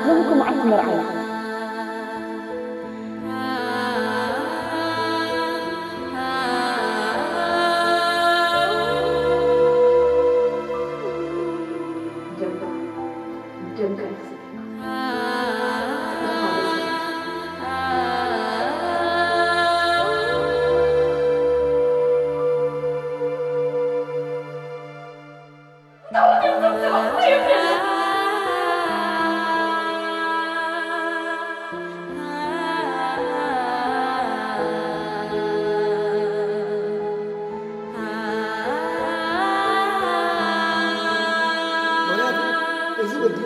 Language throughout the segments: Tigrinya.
ሎሚ እኮ መዓልቲ መርዓና። ደምካ፣ ደምካ ይኽስብ። ምኽንያቱ እዚ ወዲ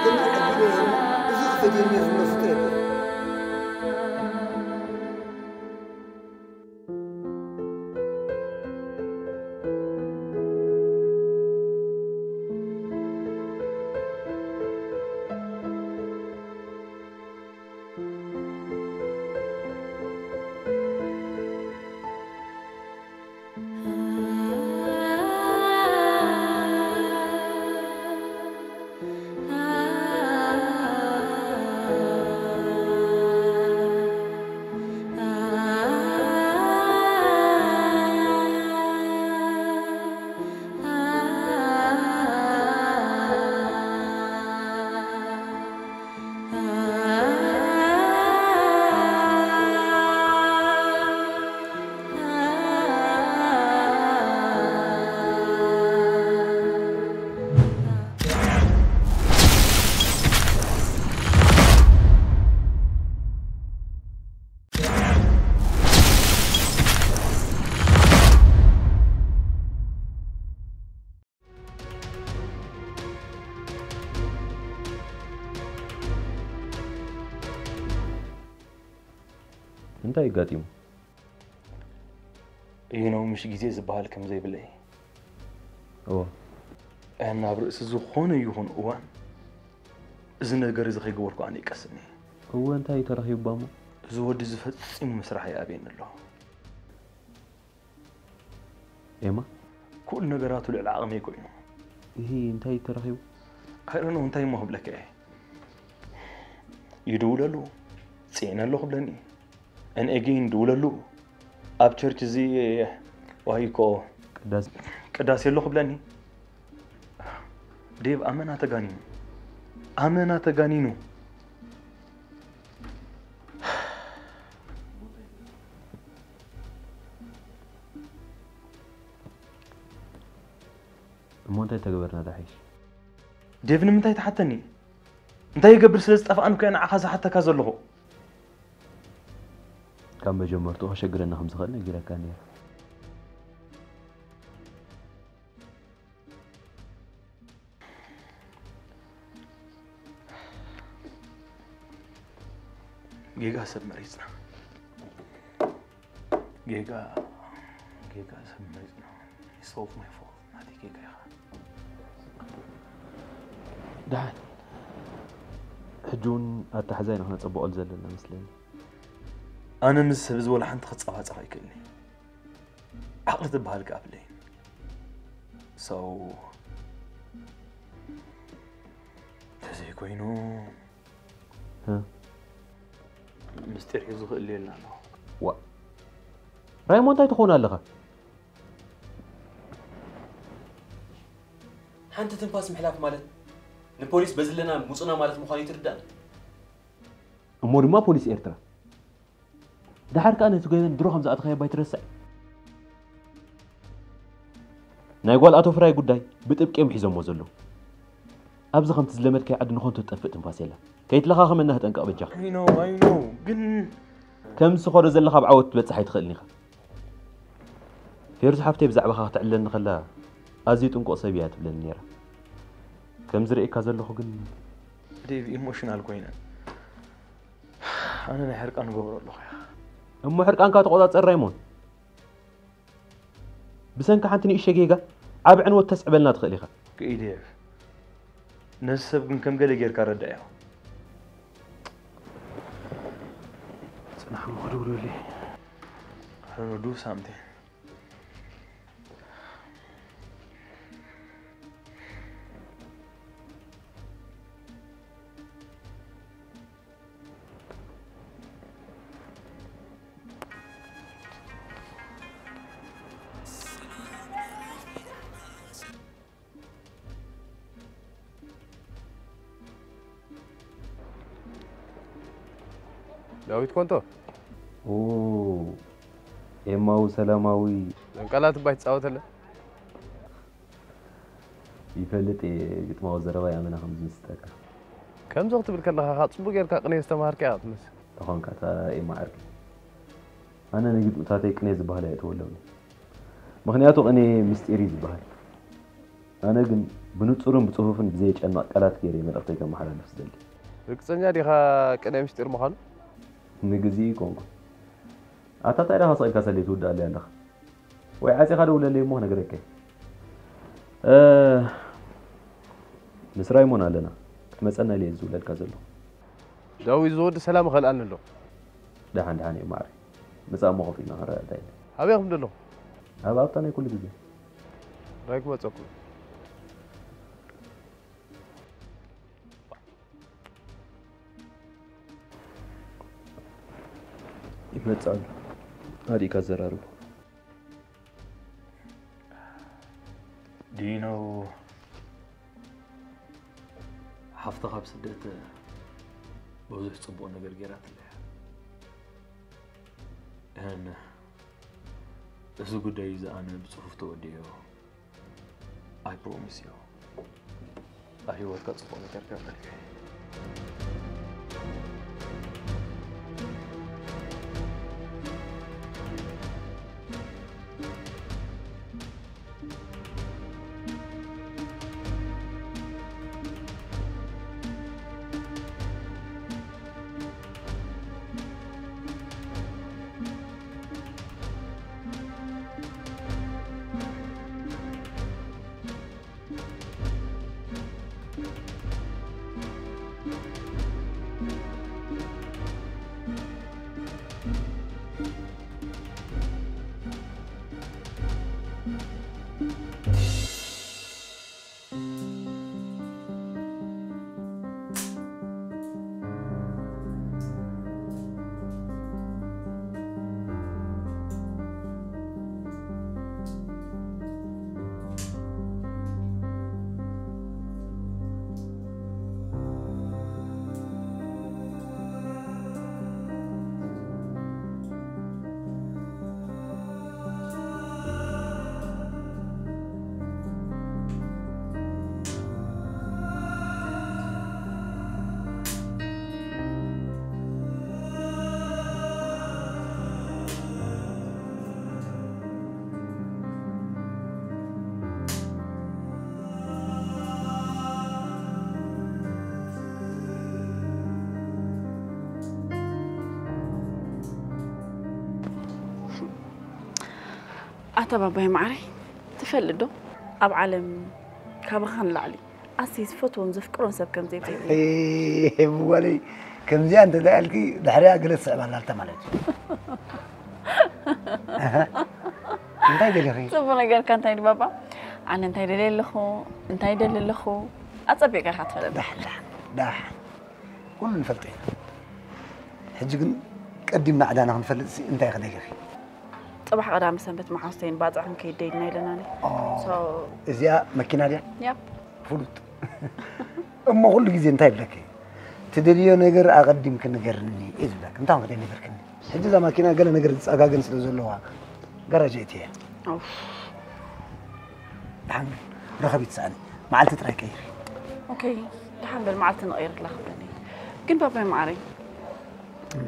ከምዚ ዓቢሉ እዚ ክፈትየኒ ዝመስል ጥረ እንታይ ኣጋጢሙ? እዩ ነው ምሽ ግዜ ዝበሃል ከም ዘይብለይ። እዎ። ኣብ ርእሲ ዝኾነ ይኹን እዋን እዚ ነገር እዚ ከይገበርኩ ኣነ ይቀስኒ። እወ፣ እንታይ እዩ ተረኺቡ እሞ? እዚ ወዲ እዚ ፈጺሙ ምስራሕ ይኣብየኒ ኣሎ። ኤማ? ኩሉ ነገራቱ ልዕሊ ዓቕመይ ኮይኑ። እሂ፣ እንታይ እዩ ተረኺቡ? I don't know እንታይ እሞ ክብለካ እየ። ይድውለሉ፣ ጽዒነ ኣለኹ ክብለኒ። And again ድውለሉ። ኣብ ቸርች እዚ ዋሂኮ ቅዳሴ። ቅዳሴ ኣሎ ክብለኒ። ዴቭ ኣመና ተጋኒኑ። ኣመና ተጋኒኑ። እሞ እንታይ ተገበርና ዳሕሽ? ዴቭ ንምንታይ ትሓተኒ? እንታይ ይገብር ስለ ዝጠፍኣን እኮ እየ ንዓኻ ዝሓተካ ዘለኹ። ካብ መጀመርትኡ ከሸግረና ከም ዝኽእል ነጊረካ ነይረ። ጌጋ ሰብ መሪጽና። ጌጋ፣ ጌጋ ሰብ መሪጽና። It's all my fault። ናተይ ጌጋ ኢኻ። ደሓን። ሕጂ እውን ኣተሓሕዛ ኢና ክነጸብቐሉ ዘለና መስለኒ። ኣነ ምስ ሰብ እዚ ወላ ሓንቲ ክጸባጸብ ኣይክእልን እየ። ዓቕሊ ትበሃል ከኣ ኣብለይን። So፣ ተዘይኮይኑ፣ እ? ምስጢር እዩ ዝኽእል የለን ኣሎ። ዋ። ራይሞ፣ እንታይ ትኾን ኣለኻ? ሓንቲ ትንፋስ ምሕላፍ ማለት ንፖሊስ በዝለና ሙጹና ማለት ምዃኑ ይትርዳእ። እሞ ድማ ፖሊስ ኤርትራ። ደሓር ከኣ ነቲ ገበን ድሮ ከም ዝኣተኻዮ ባይትረስዕ። ናይ ጓል ኣቶ ፍራይ ጉዳይ ብጥብቂ እዮም ሒዞሞ ዘለዉ። ኣብዚ ከምቲ ዝለመድካዮ ዓዲ ንኾንቱ ትጠፍእ ትንፋስ የላ። ከይትለኻኸመና ተጠንቀቕ በጃኻ። I know, I know፣ ግን ከምዚ ትኸዶ ዘለኻ ኣብ ዓወት ትበጽሕ ኣይትኽእልን ኢኻ። ፌርዙ ሓፍተይ ብዛዕባኻ ክትዕለኒ ከላ ኣዝዩ ጥንቁቕ ሰብ እያ ትብለኒ ነይራ። ከም ዝርእየካ ዘለኹ ግን ዴቭ ኢሞሽናል ኮይነ። ኣነ ናይ ሕርቃን እገብሮ ኣለኹ እያ። እሞ ሕርቃንካ ተቖጻጸር ራይሞን። ብሰንኪ ሓንቲ ንእሽቶ ጌጋ ዓቢ ዕንወት ተስዕበልና ትኽእል ኢኻ። ዴቭ፣ ነዚ ሰብ ግን ከም ገለ ጌርካ ረዳእዮ። ጽናሕ እሞ ክድውለለይ። I don't know, do something። ዳዊት ኮንቶ። ኦ ኤማዊ ሰላማዊ። ዘንቃላት ባይ ትጻወተለ። ይፈልጥ እየ ግጥማዊ ዘረባ ያመና ከም ዝምስጠካ። ከምዚ ክትብል ከለኻ ካብ ጽቡቅ ጌርካ ቅኔ ዝተማሃርካ ኢኻ ትመስል። ተኾንካ እታ ኤማ ዓርኪ። ኣነ ንግጥምታተይ ቅኔ ዝበሃል ኣይእተወሎምን። ምኽንያቱ ቅኔ ምስጢር እዩ ዝበሃል። ኣነ ግን ብንጹርን ብጽፉፍን ብዘየጨንቕ ቃላት ገይረ መልእኽተይ ከመሓላልፍ ዝደሊ። ርግጸኛ ዲኻ ቅኔ ምስጢር ምዃኑ? ንግዜኡ ኣይኮንኩን። ኣታ ታይ ደኣ ስቕ ኢልካ ሰሌ ትውድኣለይ ኣለኻ? ወይ ዓጺኻ ደውለለይ እሞ ክነግረካ እየ። እ፣ ምስ ራይሞን ኣለና። ክትመጸና ኢለ እየ ዝውለልካ ዘለኹ። ዳዊት ዝወዲ ሰላም ይኸልኣኒ ኣሎ። ደሓን ደሓን እዩ ማዕረ። ምጻእ እሞ ኮፍ ኢልና ክንረዳዳእ ኢና። ኣበይ ኢኹም ዘለኹም? ኣብ ኣብታ ናይ ኩሉ ግዜ። ራይ ክመጸኩም። ይመጽእ ኣሎ። ኣሪእካ ኣዘራርቦ። ዲኖ፣ ሓፍትኻ ኣብ ስደት ብዙሕ ጽቡቕ ነገር ገይራትለይ እያ። እን፣ እዚ ጉዳይ እዚ ኣነ ብጽፉፍ ተወዲዮ። I promise you። ኣብ ህይወትካ ጽቡቕ ነገር ከብረልካ እየ። ኣታ ባባይ ማዕረይ፣ ትፈልጥ ዶ ኣብ ዓለም ካባኻ ንላዕሊ ኣሰይ ዝፈትዎን ዘፍቅሮን ሰብ ከም ዘይብለይ? ብጓለይ ከምዚኣ እንተ ደኣልኪ ድሕሪኣ ገለ ትስዕብ ኣላልታ ማለት እዩ። እንታይ ደሊኺ? ጽቡቕ ነገርካ እንታይ ድዩ ባባ? ኣነ እንታይ ደልየ ኣለኹ፣ እንታይ ደሊ ኣለኹ ኣጸቢቕካ ኢኻ ትፈልጥ። ዳሕ ዳሕ ዳሕ ኩሉ ንፈልጦ ኢና። ሕጂ ግን ቀዲምና ዕዳና ክንፈልጥሲ እንታይ ኢኺ ደሊኺ? ጽባሕ ቀዳመ ሰንበት መሓዙተይን ባጽዕ ክንከይድ ደይድና ኢለናኒ። So እዚኣ መኪና ድያ? ያፕ። ፍሉጥ። እሞ ኩሉ ግዜ እንታይ ይብለኪ? ትደልዮ ነገር ኣቐዲምኪ ንገርኒ እየ ዝብለኪ። እንታይ ኮንኪ ደይነገርክኒ? ሕጂ እዛ ማኪና ገለ ነገር ዝጸጋገን ስለ ዘለዋ ጋራጅ ኣእትየያ። ኡፍ። ደሓን ግን ረኸቢ ትስኣኒ። መዓልቲ ጥራይ ቀይሪ። ኦኬ፣ ደሓን በል መዓልቲ ንቐይረላ ክብለኒ። ግን ባባይ መዓረይ፣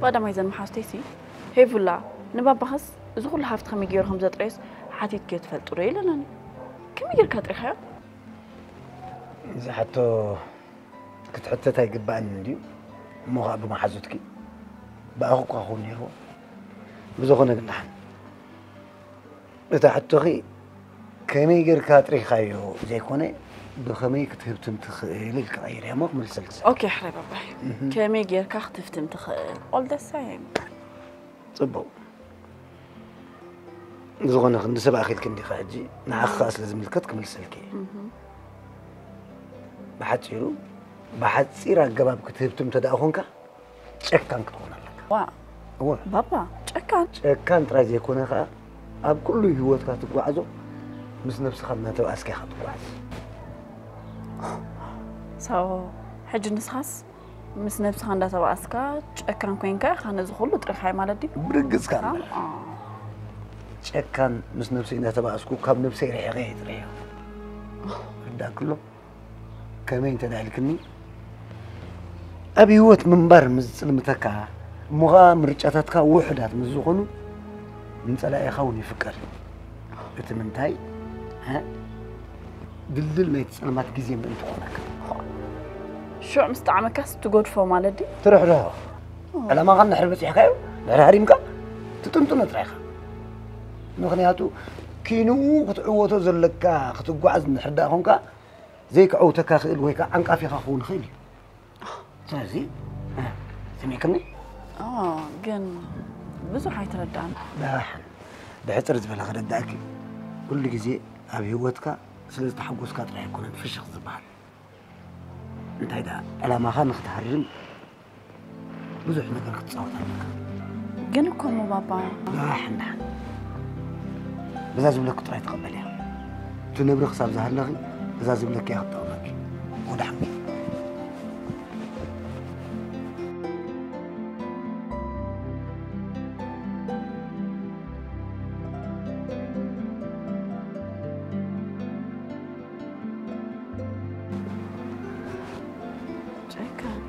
ብቐዳማይ ዘን መሓዙተይሲ ሄቡላ፣ ንባባኸስ እዚ ኩሉ ሃፍቲ ከመይ ገይሩ ከም ዘጥረዮስ ሓቲትክዮ ትፈልጢ ዶ ኢለናኒ። ከመይ ጌርካ ኣጥሪኻዮ? እዚ ሕቶ ክትሕተት ኣይግባእን እንድዩ እሞ ኸኣ ብመሓዙትኪ ብኣኹ እኳ ክኸውን ነይርዎ። ብዝኾነ ግን ደሓን እታ ሕቶኺ ከመይ ጌርካ ኣጥሪኻዮ ዘይኮነ ብኸመይ ክትህብትም ትኽእል ኢልካ ቀይርያ እሞ ክምልሰልኪ ዝኽእል። ኦኬ ሕራይ ባባይ። ከመይ ጌርካ ክትህብትም ትኽእል? All the same። ጽቡቕ። ዝኾነ ክንዲ ሰብ ኣኺልኪ እንዲኺ ሕጂ ንዓኺ ከኣ ስለ ዝምልከት ክምልሰልኪ እየ። ብሓጺሩ ብሓጺር ኣገባብ ክትህብትም እንተ ደኣ ኾንካ ጨካን ክትኾን ኣለካ። ዋ እወ ባባ ጨካን። ጨካን ጥራይ ዘይኮነ ኸኣ ኣብ ኩሉ ህይወትካ ትጓዓዞ ምስ ነብስኻ እናተባኣስካ ኢኻ ትጓዓዝ። So ሕጂ ንስኻስ ምስ ነብስኻ እንዳተባኣስካ ጨካን ኮይንካ ኢኻ ነዚ ኩሉ ጥሪኻዮ ማለት ድዩ? ብርግጽካ እምበር። ኣዎ። ጨካን ምስ ነብሰይ እንዳተባኣስኩ ካብ ነብሰይ ርሒቐ እየ ጥሪሐዮ። ርዳእክሎ? ከመይ እንተ ደኣ ኢልክኒ፣ ኣብ ህይወት ምንባር ምስ ዝጽልምተካ፣ እሞ ኸኣ ምርጫታትካ ውሑዳት ምስ ዝኾኑ፣ ንጸላኢኻ እውን ይፍቀር። እቲ ምንታይ፣ እ? ድልድል ናይቲ ጸልማት ግዜ ምእንቲ ክኾነካ። ሽዑ ምስ ጠዓመካስ ትገድፎ ማለት ድዩ? ትርሕርሖ። ዕላማኻ እንድሕር በጺሕካዮ፣ ድሕሪ ሃሪምካ፣ ትጥንጥኖ ጥራይ ኢኻ። ምኽንያቱ፣ ኪንኡ ክትዕወቶ ዘለካ ክትጓዓዝ እንድሕር ደኣ ኾንካ፣ ዘይክዕውተካ ክእል ወይ ከዓ ዓንቃፊኻ ክኸውን ይኽእል እዩ። ስለዚ፣ እ፣ ሰሚዕክኒ? ኣዎ፣ ግን ብዙሕ ኣይተረዳእን። ደሓን፣ ብሕጽር ዝበለ ክረዳእኪ፣ ኩሉ ግዜ ኣብ ህይወትካ ስለ ዝተሓጎስካ ጥራይ ኣይኮነን ፍሽኽ ዝበሃል። እንታይ ደኣ፣ ዕላማኻ ንኽትሃርም ብዙሕ ነገር ክትጻወት ኣለካ። ግን እኮ እሞ ባባ። ደሓን፣ ደሓን። በዛ ዝብለኪ ጥራይ ተቐበልያ። እቲ ነብሪ ክሳብ ዝሃለኺ፣ እዛ ዝብለኪ እያ ክትጠቕመኪ። ወደ ሓቂ። ጨካን።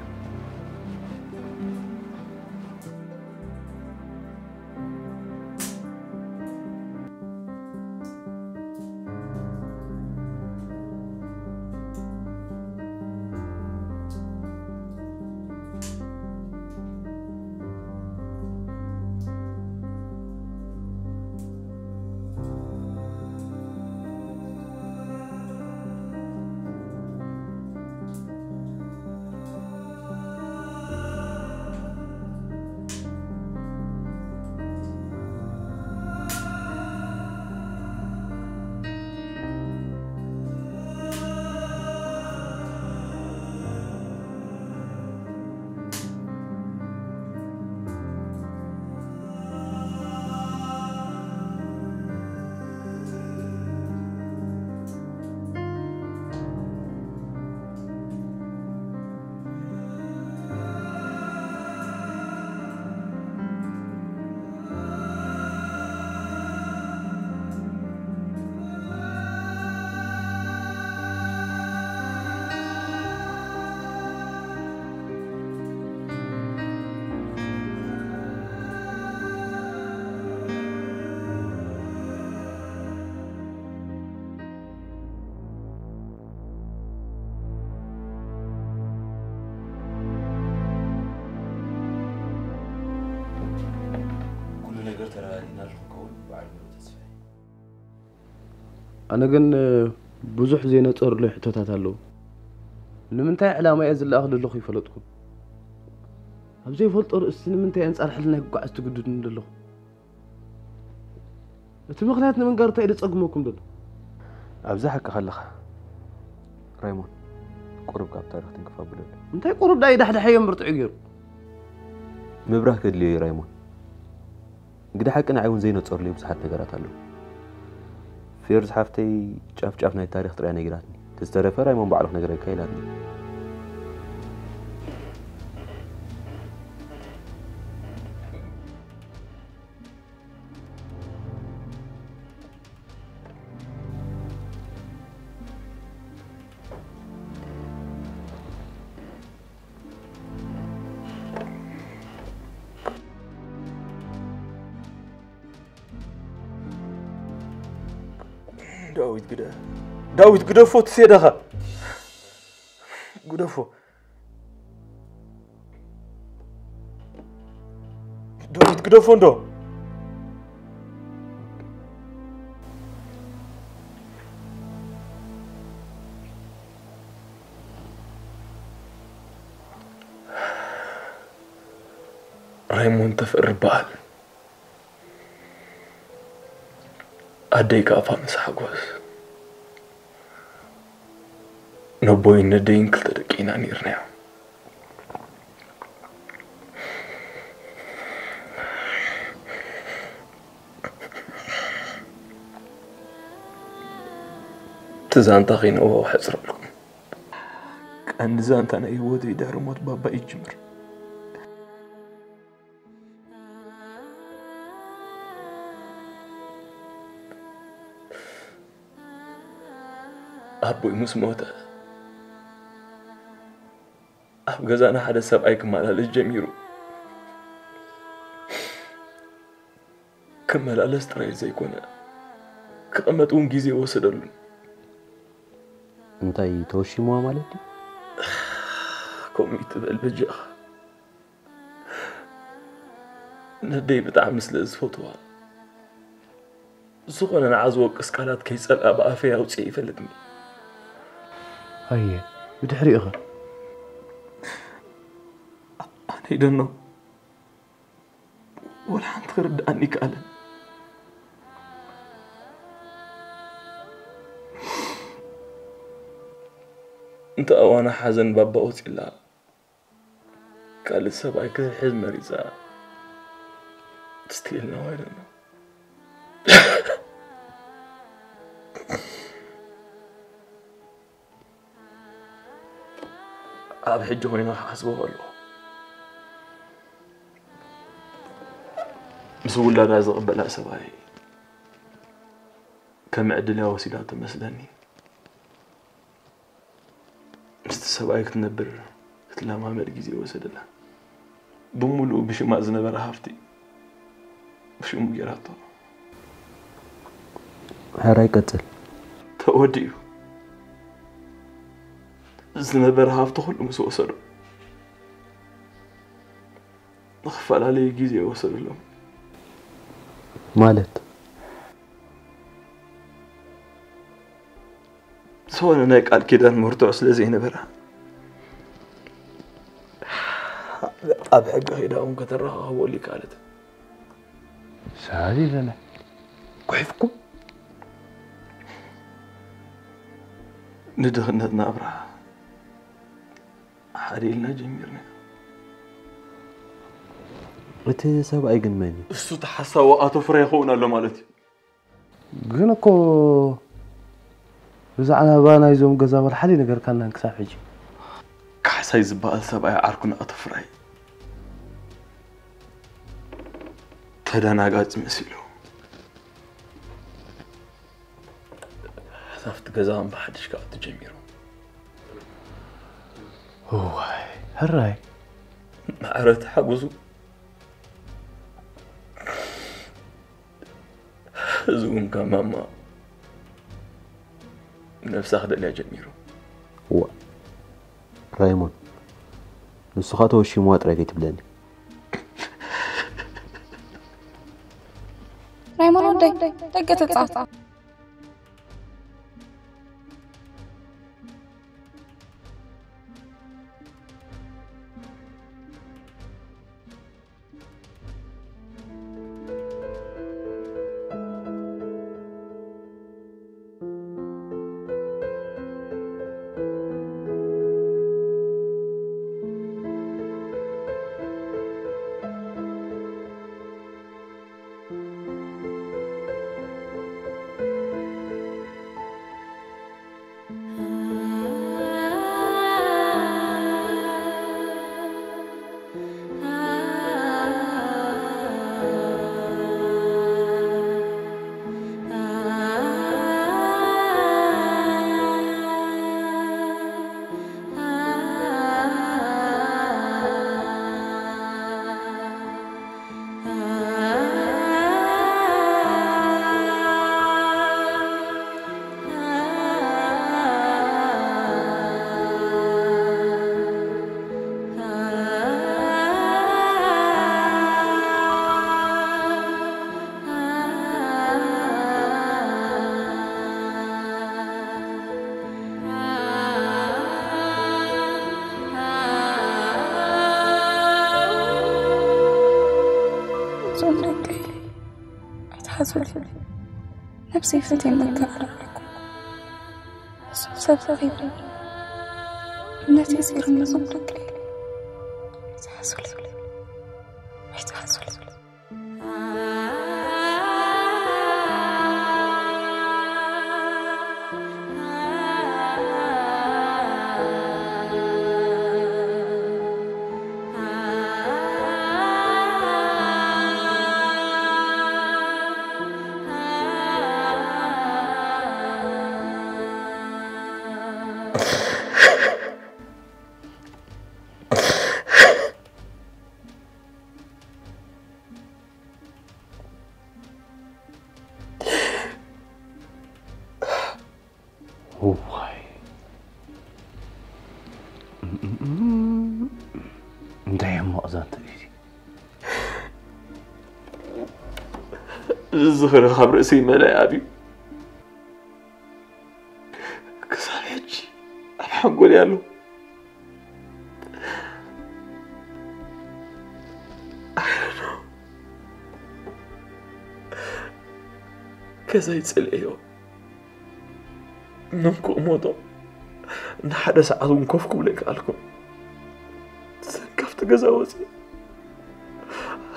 ኩሉ ነገር ተረዳዲእናሉ ክንከውን በዓል ሙሉእ ተስፋ እየ። ኣነ ግን፣ እ፣ ብዙሕ ዘይነጸሩለይ ሕቶታት ኣለዉ። ንምንታይ ዕላማ እየ ዝለኣኽ ዘለኹ ይፈለጥኩን። ኣብ ዘይፈልጦ ርእሲ ንምንታይ ኣንጻር ሕልናይ ክጓዓዝ ትግድድኒ ዘለኹ? እቲ ምኽንያት ንምንጋር እንታይ እዩ ዘጸግመኩም ዘሎ? ኣብዚ ሓቅኻ ኣለኻ ራይሞን፣ ቁሩብ ካብ ታሪኽ ትንክፍ ኣብለሉ። እንታይ ቁሩብ ደኣ ይዳሕድሐዮ እምበር ጥዑይ ገይሩ። ምብራህ ከድልዮ እዩ ራይሞን። እንግዲህ ሓቂ ንዓይ እውን ዘይነጸሩለይ ብዙሓት ነገራት ኣለዉ። ፌርዝ ሓፍተይ ጫፍ ጫፍ ናይ ታሪኽ ጥራይ ነጊራትኒ። እቲ ዝተረፈ ራይሞን ባዕሉ ክነግረካ ኢላትኒ። ዳዊት ግደ-፣ ዳዊት ግደፎ፣ ትሴዳኻ ግደፎ። ዳዊት ግደፎ እንዶ። ራይሞን ተፈሪ በዓል። ኣደይ ከኣ ፋኑስ ሓጎስ። ነቦይን ነደይን ክልተ ደቂ ኢና ነይርናዮ። እቲ ዛንታ ከይነውሖ ሕጽረልኩም። ቀንዲ ዛንታ ናይ ህይወተይ ድሕሪ ሞት ባባ ይጅምር። ኣቦይ ምስ ሞተ፣ ኣብ ገዛና ሓደ ሰብኣይ ክመላለስ ጀሚሩ። ክመላለስ ጥራይ ዘይኮነ፣ ክቕመጥ እውን ግዜ ወሰደሉ። እንታይ ተወሺምዋ ማለት ድዩ? ከምኡ ይትበል በጃኻ። ነደይ ብጣዕሚ ስለ ዝፈትዋ፣ ዝኾነ ንዓ ዝወቅስ ቃላት ከይጸልኣ ብኣፈይ ኣውጽኤ ይፈልጥኒ። ኣየ፣ ብድሕሪኡ ኸ? ኣነ ይደኖ። ወላ ሓንቲ ክርድኣኒ ይከኣለን። እንተ እዋና ሓዘን ባባ ወፂላ፣ ካልእ ሰብኣይ ክትሕዝ መሪፃ። ትስትልና ዋይለና። ኣብ ሕጂ ኮይነ ክሓስቦ ከለኹ፣ ምስ ውላዳ ዝቕበላ ሰብኣይ ከም ዕድል እያ ወሲዳ ትመስለኒ። ምስቲ ሰብኣይ ክትነብር ክትለማመድ ግዜ ወሰደላ። ብምሉኡ ብሽማ ዝነበረ ሃፍቲ ብሽሙ ጌራቶ። ሕራይ ቀጽል። ተወዲኡ። ዝነበረ ሃፍቲ ኩሉ ምስ ወሰዶ፣ ንኽፈላለዩ ግዜ ወሰደሎም። ማለት? ዝኾነ ናይ ቃል ኪዳን መርትዖ ስለ ዘይነበራ፣ ኣብ ሕጊ ከይዳ እውን ከተረኻኽበሉ ይከኣለት። ሳዚ ዘለ፣ ጉሒፍኩም? ንድኽነት ናብራ ሓደ ኢልና ጀሚርና። እቲ ሰብኣይ ግን መን እዩ? እሱ እቲ ሓሳዊ ኣቶ ፍረ ይኸውን ኣሎ ማለት እዩ። ግን እኮ ብዛዕባ ናይዞም ገዛ ወላ ሓደ ነገርካናን ክሳብ ሕጂ። ካሕሳይ ዝበሃል ሰብኣይ ዓርኩና ኣቶ ፍራይ ተደናጋጺ መሲሉ። ኣብቲ ገዛ እውን ብሓድሽ ክኣቱ ጀሚሩ። እዋይ፣ ሕራይ። ማዕረ ተሓጉሱ። እዚ እውን ካብ ማማ ነብሳ ክደልያ ጀሚሩ። ዋ፣ ራይሞን፣ ንስኻ ተወሺምዋ ጥራይ ከይትብለኒ። ራይሞን ወደይ፣ ደገ ተጻወት። እዞም ደቀይ ኣይትሓዙለይ። ነብሰይ ፈትየ መከራ ኣለኩም። እዞም ሰብ ተኸይብለይ እምነተይ ፂርኒ እዞም ደቀይ ኣይትሓዙለይ። ኣይትሓዙለይ። እንታይ ሕማቕ ዛንታ እዩ እዚ? እዚ ዝኽሪ ካብ ርእሰይ መላእ ኣብዩ። ክሳብ ሕጂ ኣብ ሓንጎለይ ኣሎ። I don't know። ገዛይ ጸሊኤዮ። መንኩ እሞቶ ንሓደ ሰዓት እውን ኮፍ ክብለ ኣይከኣልኩን። ሰንካፍቲ ገዛ ወፂ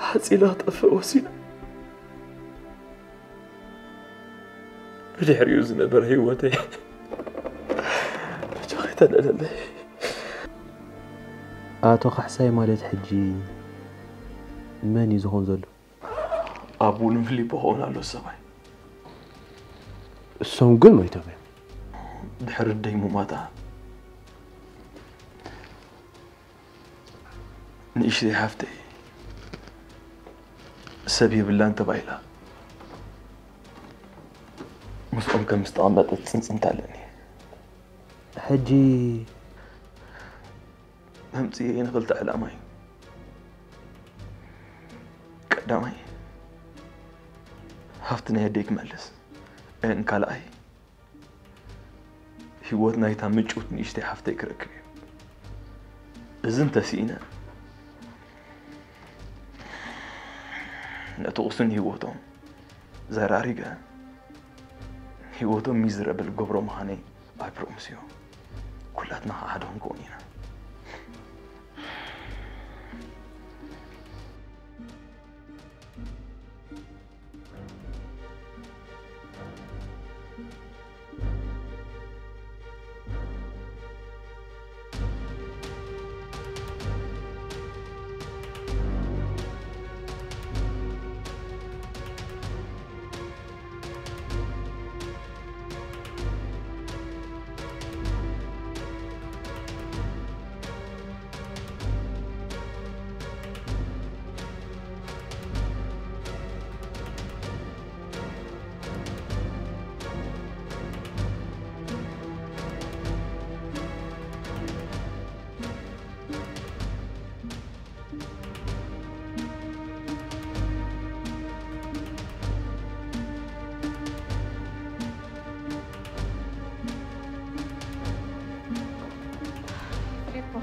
ሓፂላ ክጠፍእ ወሲነ። ብድሕሪኡ ዝነበረ ህይወተይ ብቻ ከይተለለለይ። ኣቶ ካሕሳይ ማለት ሕጂ መን እዩ ዝኾን ዘሎ? ኣቡን ፊሊፖ ክኸውን ኣሎ ሰብኣይ። እሶም ግን ሞይቶም እዮም። ድሕሪ ደይ ሙማታ ንእሽተይ ሓፍተይ ሰብ የብላን ተባሂላ ምስኦም ከም ዝተቐመጠት ጽንጽንታ ኣለኒ። ሕጂ መምጽኤ ንኽልተ ዕላማ እዩ። ቀዳማይ ሃፍቲ ናይ ኣደይ ክመልስ፣ እን ካልኣይ ህይወት ናይታ ምጭውት ንእሽተይ ሓፍተይ ክረክብ እዩ። እዚ እንተስኢነ ነቲ ቁሱን ህይወቶም ዘራሪገ ህይወቶም ሚዝረብል ገብሮ ምዃነይ ኣይፕሮምስ እዩ። ኩላትና ከዓ ሓደ ክንከውን ኢና። ፊሊፖ፣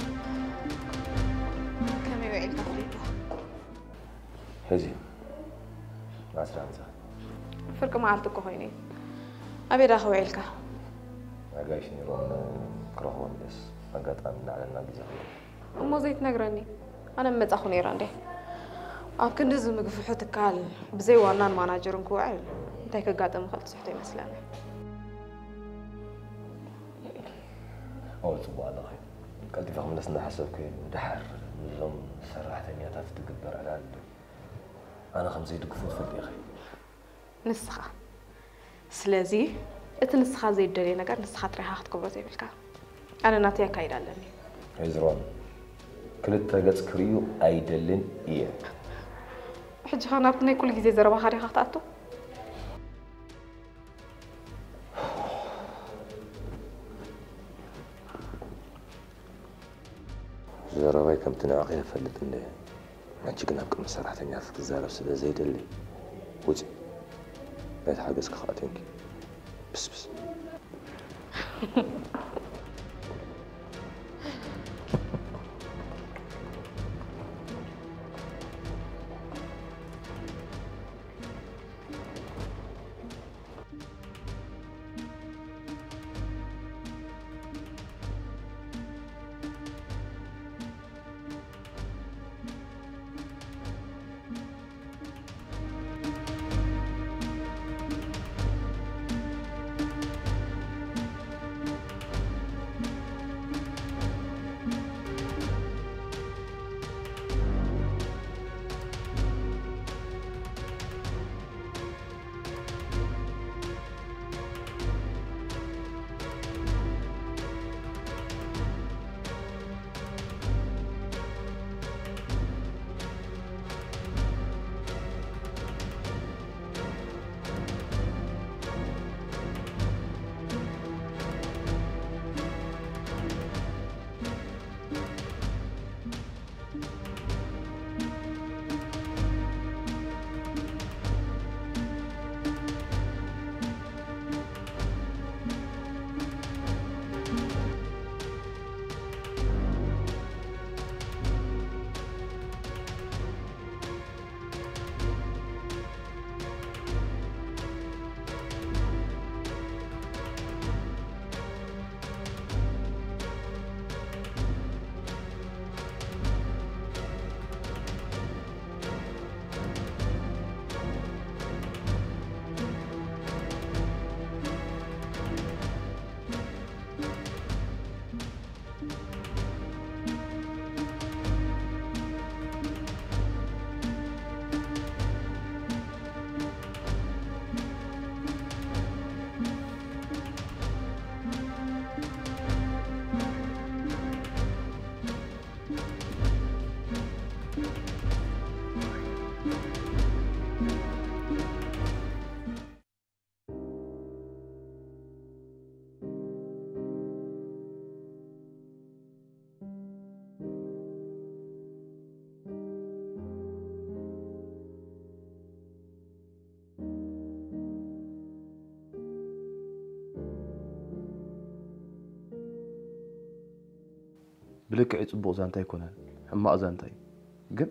ከመይ ውዒልካ ፊሊፖ? ሕዚ ዓስራ ሓምሳ። ፍርቂ መዓልቲ እኮ ኮይኑ እዩ። ኣበይ ደኣ ውዒልካ? ኣጋይሽ ነይሮም ክረኽቦም ኢለስ ኣጋጣሚ እናዕለልና ግዜ ክህልወና። እሞ ዘይትነግረኒ? ኣነ ምመጻኹ ነይረ እንዴ። ኣብ ክንዲ እዚ ምግፍሑ ትካል ብዘይ ዋናን ማናጀርን ክውዕል እንታይ ከጋጥም ይኽእል ትስሕቶ ይመስለኒ። ኦ፣ ጽቡቕ ኣለኺ። ቀልጢፈ ክምለስ እናሓሰብኩ እየ። ደሓር ምስዞም ሰራሕተኛታት ትግበር ዕላል ኣነ ከም ዘይድግፎ ትፈልጢ ኢኺ። ንስኻ። ስለዚ እቲ ንስኻ ዘይደልዮ ነገር ንስኻ ጥራይ ኢኻ ክትገብሮ ዘይብልካ። ኣነ ናተይ ኣካይዳ ኣለኒ። ሄዝሮን፣ ክልተ ገጽ ክርእዩ ኣይደልን እየ። ሕጂ ኸ ናብቲ ናይ ኩሉ ግዜ ዘረባኻ ዲኻ ክትኣቱ? ዘረባይ ከምቲ ንዕኺ እፈልጥ እንደ፣ ንሕጂ ግን ኣብ ቅድሚ ሰራሕተኛታት ክዛረብ ስለ ዘይደሊ፣ ውጺ። ነቲ ሓገዝኪ ከኣ ቴንኪ። ብስብስ። ብልክዕ ጽቡቕ ዛንታ ኣይኮነን፣ ሕማቕ ዛንታ እዩ። ግን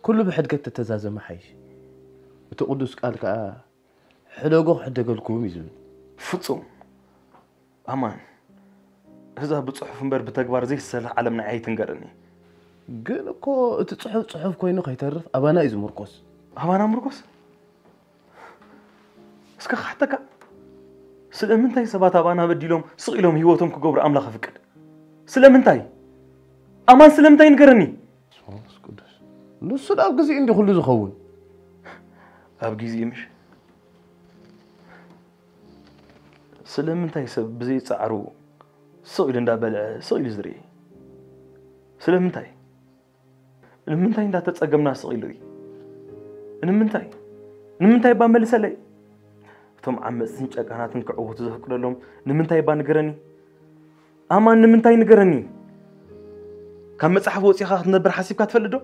ኩሉ ብሕድገት ተተዛዘመ ሓይሽ። እቲ ቅዱስ ቃል ከኣ ሕደጎ ክሕደገልኩም እዩ ዝብል። ፍጹም ኣማን፣ እዛ ብጽሑፍ እምበር ብተግባር ዘይትሰርሕ ዓለምና ኣይትንገረኒ። ግን እኮ እቲ ጽሑፍ ጽሑፍ ኮይኑ ከይተርፍ ኣባና እዩ ዝምርኮስ። ኣባና ምርኮስ? እስከ ክሓተካ፣ ስለምንታይ ሰባት ኣባና በዲሎም ስቕ ኢሎም ህይወቶም ክገብሩ ኣምላኽ ኣፍቅድ? ስለምንታይ? ኣማን ስለምንታይ ንገረኒ። መንፈስ ቅዱስ፣ ንሱ ኣብ ግዜ እንዲ ኩሉ ዝኸውን። ኣብ ግዜ ምሽ ስለምንታይ ሰብ ብዘይ ጻዕሩ ስቕ ኢሉ እንዳበልዐ ስቕ ኢሉ ዝርኢ? ስለምንታይ? ንምንታይ እንዳተጸገምና ስቕ ኢሉ እዩ? ንምንታይ? ንምንታይ እባ መልሰለይ? እቶም ዓመፅትን ጨካናትን ክዕወቱ ዘፍቅደሎም ንምንታይ እባ ንገረኒ? ኣማን ንምንታይ ንገረኒ? ካብ መፅሓፍ ወፂኻ ክትነብር ሓሲብካ ትፈልጥ ዶ?